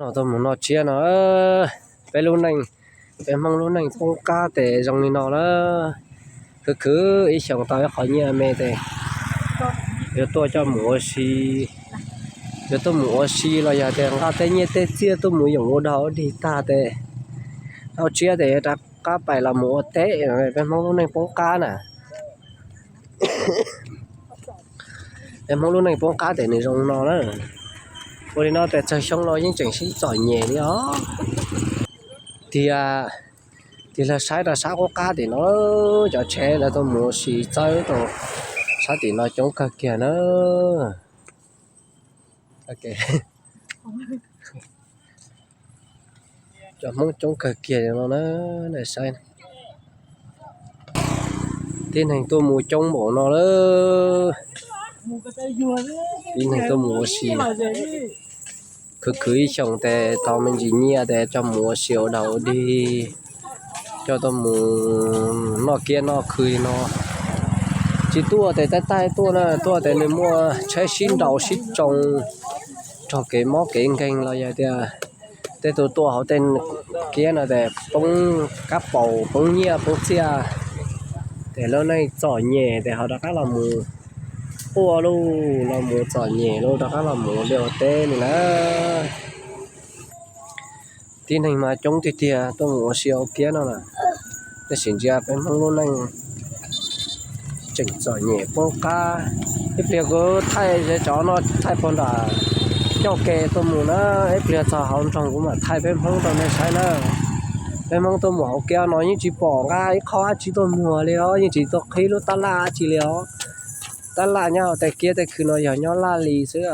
No tuaj mus noj tsiab no, peb lub neej, peb Hmoob lub neej poob qab tes zoo li no na. Khwv khwv ib xyoos tau ib qho nyiaj me tes yuav tuaj coj mus ua si, yuav tuaj mus ua si los yog tias nqa tej nyiaj tej txiaj tuaj mus yoom ua dog ua dig tag tes tau tsiab tes yuav rov qab pais los mus ua teb. Peb Hmoob lub neej poob qab na. Peb Hmoob lub neej poob qab tes nws zoo no na. Ua li no tes txog xyoo no yeej tseem sib txom nyem li os. Tiag, tig los saib rau sab qub qab tim no, cov tsheb lawv tuaj mus ua si txawb rau sab tim no coob kawg kiag na. Cov Hmoob coob kawg kiag no na, saib. Tib neeg tuaj mus coob npaum no lawm. Tib neeg tuaj mus ua si. Khwv khwv ib xyoos tes tau me ntsis nyiaj tes coj mus ua si ua dog ua dig, coj tuaj mus noj kiab noj khw no. Tsis tuaj tes taij taij tuaj na, tuaj tes nws muaj tsheb sib nraus sib tsoo raug kev mob kev nkeeg los yog tias tej tus tuaj hauv tej kiab no tes poob kab paus poob nyiaj poob txiaj, tes lub neej txom nyem tes ho rov qab los mus quaj lauj, los mus txom nyem lauj, rov qab los mus ua liaj ua teb li na. Tib neeg mas coob tiag tiag tuaj mus ua si ua kiab no na, tab sis ntsia peb Hmoob lub neej tseem txom nyem poob qab. Ib pliag kuv thaij cov no thaij puag nram coj ke tuaj mus na, ib pliag txog hauv nroog kuv mam thaij peb Hmoob rau nej saib na. Peb Hmoob tuaj mus hauv kiab no yeej tsis pom nqa ib qho dab tsi tuaj muag li os, yeej tsis tuaj qhib lub tab laj dab tsi li os. Tab laj nyob hauv tej kiab tej khw no yog nyob laj li xwb.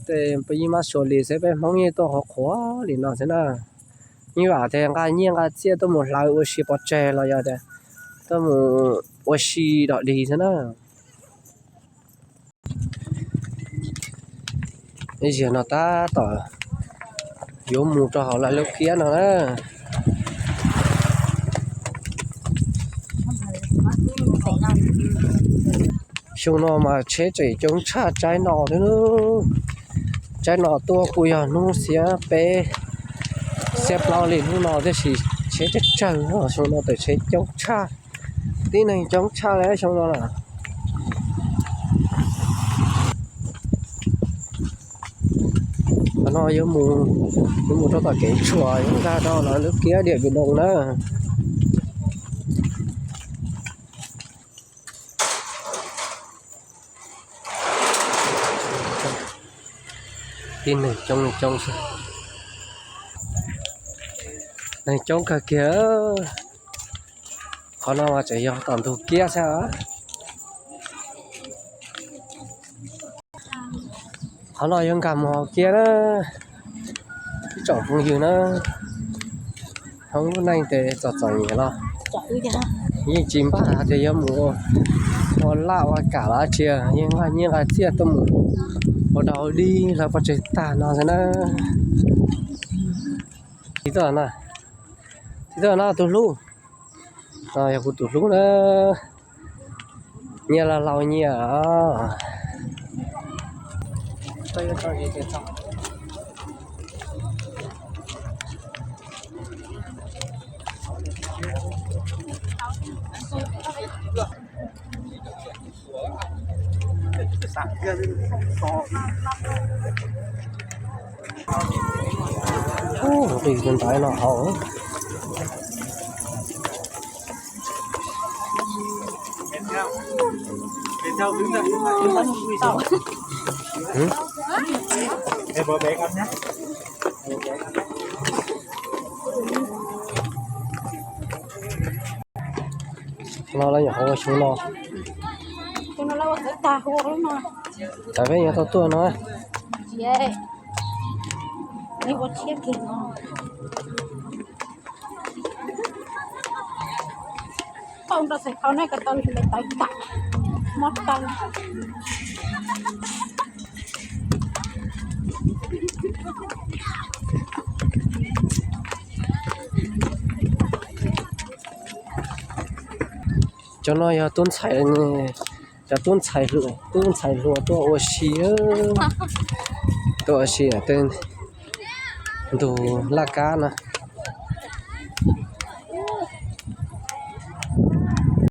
Tej peb yeej mab sua li xwb, peb Hmoob yeej tuaj qhuav qhuav li no xwb na. Yeej vam tias nqa nyiaj nqa txiaj tuaj mus hlawv ua si pov tseg los yog tias tuaj mus ua si dog dig xwb na. Ib zaug no tab tom yuav mus rau hauv lawv lub kiab no na. Xyoo no mas tsheb tseem coob tshaj tsaib no thiab. Tsaib no tuaj kuj yog hnub xiab peb xiab plaub li hnub no tiam sis tsheb tsawg tsawg no, xyoo no tes tsheb coob tshaj. Tib neeg coob tshaj li xyoo no lawm. Qhov no yuav mus, yuav mus rau tom kev tshuam yuav nkag rau lawv lub kiab Diam Npis Doo na. Tib neeg coob li coob xwb, neeg coob kawg kiag. Qhov no mas tseem yog tom ntug kiab xwb. Qhov no yuav nkag mus hauv kiab na, ib tsoom phooj ywg na. Hmoob lub neej tes txom txom nyem los yeej tsis npaj hais tias yuav mus ua laj ua kam los dab tsi, yeej nqa nyiaj nqa txiaj tuaj mus ua dog ua dig hlawv pov tseg tag no xwb na. Txiv tuaj na, txiv tuaj na tus hlub. No yog kuv tus hlub na. Nyiaj laus laus nyiaj os. Tus ntawd no hauv. No lawv nyuam qhuav ua xyoo no. Thaum peb yuav tau tuaj no, Cov no yog tub ntxhais, cov tub ntxhais hluas, tub ntxhais hluas tuaj ua si, tuaj ua si tej Ntug laj kab na.